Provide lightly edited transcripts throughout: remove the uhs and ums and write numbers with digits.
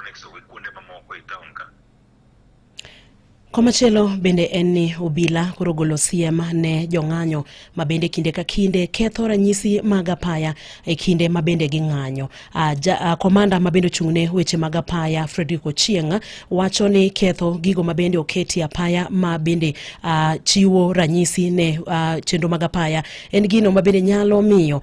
anexo gi kuonde mamoko e town ka. Komachielo bende en ni obila koro golo siem ne jong'anyo ma bende kinde ka kinde ketho ranyisi mag apaya e kinde ma bende ging'anyo. Komanda ma bende ochung'ne weche mag apaya Frederick Ochieng wacho ni ketho gigo ma bende oketi apaya ma bende chiwo ranyisi ne chenro mag apaya en gino ma bende nyalo miyo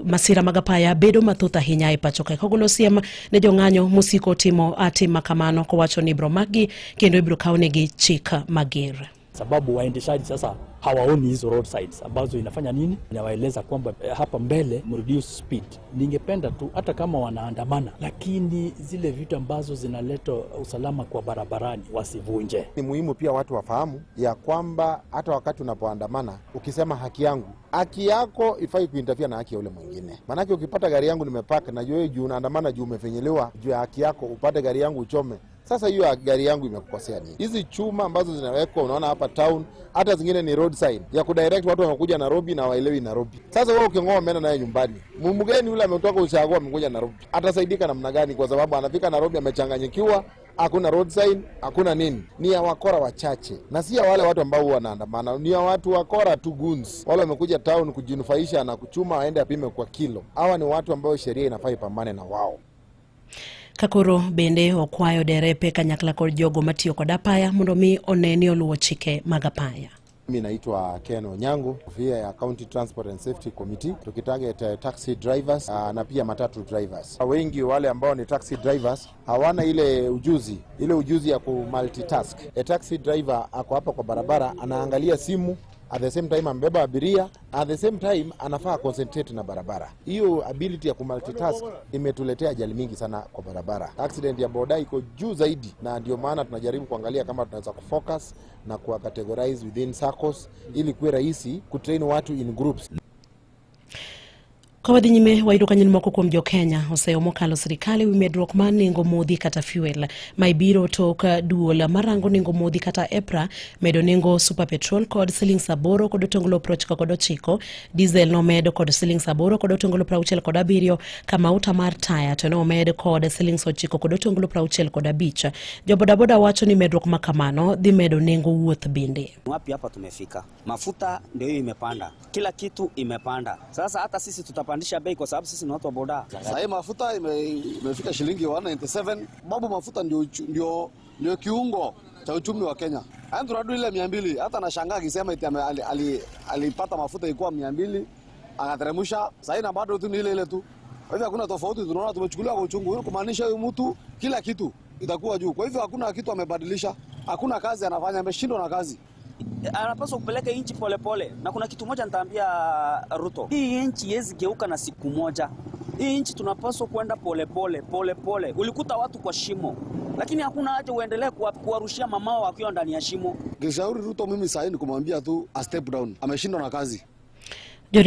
masira mag apaya bedo mathoth ahinya e pacho kae. Kogolo siem ne jong'anyo mosiko timo tim makamano kowacho ni ibiro makgi kendo ibiro kawnegi chik mager. Sababu waendeshaji sasa hawaoni hizo road signs ambazo inafanya nini, inawaeleza kwamba hapa mbele mreduce speed. Ningependa tu hata kama wanaandamana, lakini zile vitu ambazo zinaleta usalama kwa barabarani wasivunje. Ni muhimu pia watu wafahamu ya kwamba hata wakati unapoandamana ukisema haki yangu, haki yako ifai kuinterfere na haki ya ule mwingine. Maanake ukipata gari yangu nimepark na wewe juu unaandamana juu umefinyiliwa juu ya haki yako, upate gari yangu uchome. Sasa hiyo gari yangu imekukosea nini? Hizi chuma ambazo zinawekwa unaona hapa town, hata zingine ni road sign ya kudirect watu wamekuja Nairobi na waelewi Nairobi. Sasa wewe uking'oa meno naye nyumbani, mgeni yule ametoka ushago amekuja Nairobi, atasaidika namna gani? Kwa sababu anafika Nairobi amechanganyikiwa, hakuna road sign, hakuna nini. Ni ya wakora wachache na si ya wale watu ambao wanaandamana, ni ya watu wakora tu, goons wale wamekuja town kujinufaisha na kuchuma, waende apime kwa kilo. Hawa ni watu ambao sheria inafaa ipambane na wao. Kakoro bende okwayo derepe kanyakla kod jogo matiyo kod apaya mondo mi one ni oluwo chike mag apaya. Mimi naitwa Ken Onyango, kofia ya County Transport and Safety Committee, tukitarget taxi drivers na pia matatu drivers. Wengi wale ambao ni taxi drivers hawana ile ujuzi ya ku multitask. A taxi driver ako hapa kwa barabara anaangalia simu, at the same time amebeba abiria, at the same time anafaa concentrate na barabara. Hiyo ability ya kumultitask imetuletea ajali mingi sana kwa barabara. Accident ya boda iko juu zaidi, na ndio maana tunajaribu kuangalia kama tunaweza kufocus na kuwa categorize within SACCOs ili kuwe rahisi kutrain watu in groups. Ka wadhi nyime, wayudo ka nyien moko kuom jo Kenya oseyo mokalo sirikal ewi medruok mar nengo modhi kata fuel ma ibiro tok duol marango nengo modhi kata EPRA medo nengo super petrol kod siling 8.99, diesel nomed kod siling 8.67, ka mauta mar taya to nomed kod siling 9.65. Jobodaboda wacho ni medruok makamano dhi medo nengo wuoth bende. Wapi hapa tumefika? Mafuta ndio hiyo imepanda, kila kitu imepanda. Sasa hata sisi tutapandisha bei kwa sababu sisi ni watu wa boda. Sasa hii mafuta imefika shilingi 197. Babu, mafuta ndio kiungo cha uchumi wa Kenya. Yaani tunarudi ile 200. Hata nashangaa akisema eti alipata mafuta ilikuwa 200 akateremsha, sasa na bado tu ni ile ile tu. Kwa hivyo hakuna tofauti, tunaona tumechukuliwa kwa uchungu. Hiyo kumaanisha huyu mtu kila kitu itakuwa juu. Kwa hivyo hakuna kitu amebadilisha, hakuna kazi anafanya, ameshindwa na kazi. Anapaswa kupeleka nchi polepole, na kuna kitu moja nitaambia Ruto, hii nchi haiwezi geuka na siku moja. Hii nchi tunapaswa kwenda polepole polepole. Ulikuta watu kwa shimo, lakini hakuna haja uendelee kuwarushia mamao wakiwa ndani ya shimo. Kishauri Ruto mimi sasa ni kumwambia tu a step down. Ameshindwa na kazi.